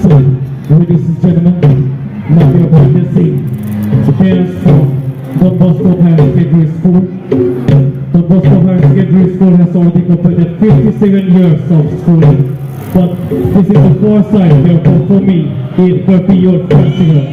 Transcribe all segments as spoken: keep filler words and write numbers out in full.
So, ladies and gentlemen, now we are witnessing the parents from Don Bosco Higher Secondary School. Don Bosco Higher Secondary School has already completed fifty-seven years of schooling, but this is the first time they are performing in Karbi Youth Festival.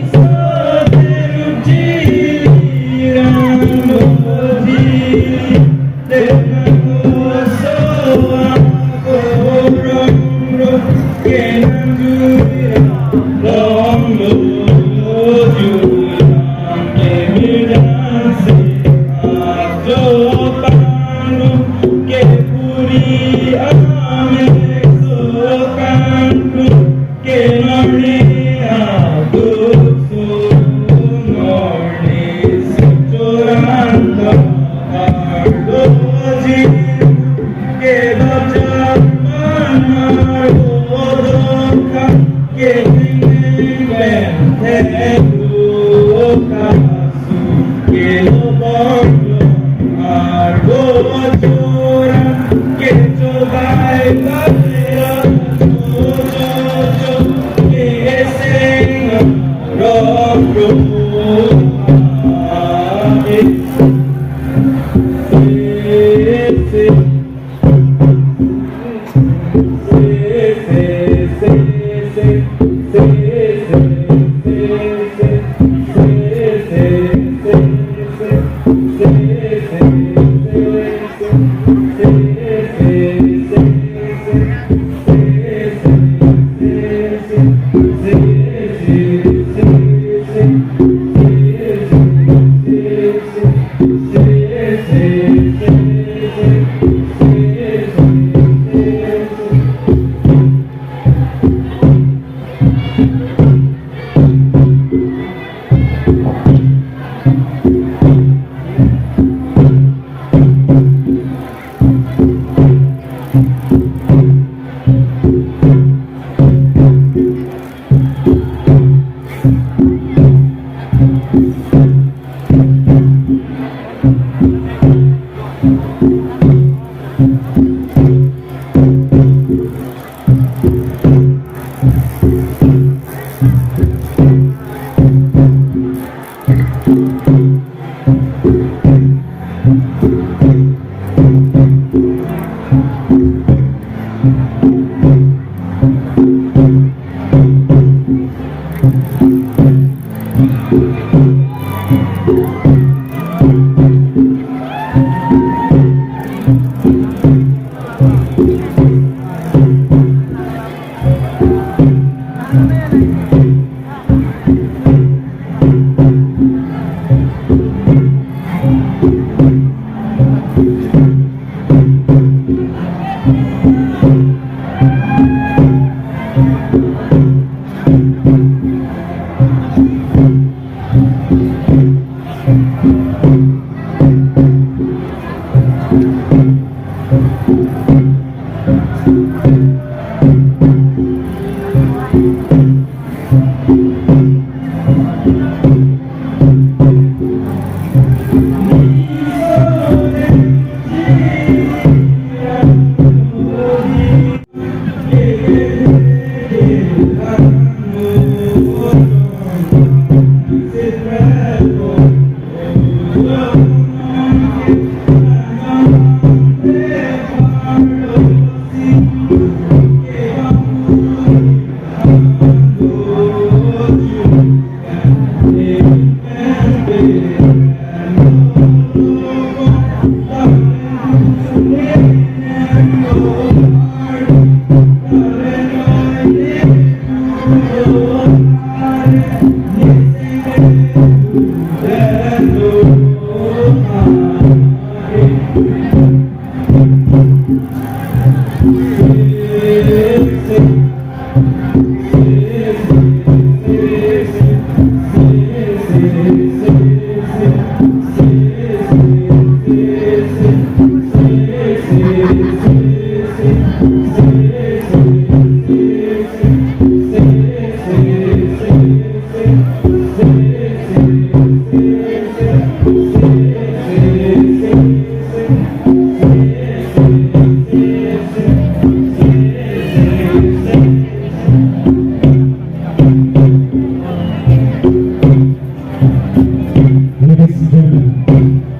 Ladies and gentlemen,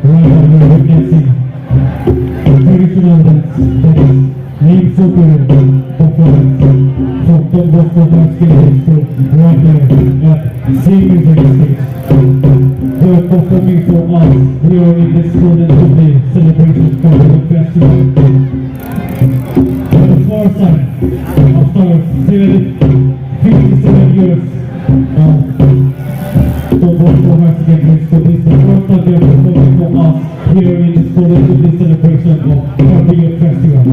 right now we are witnessing a traditional dance, that is Lim Sopi performance from Don Bosco High School, right here at Singh Music Stage. They are performing for us here in this Golden Jubilee celebration for the festival. For the first time, after fifty-seven years, uh, the Bosco High Secondary School is the first time they are performing for us here in this Golden Jubilee celebration of Karbi Youth Festival.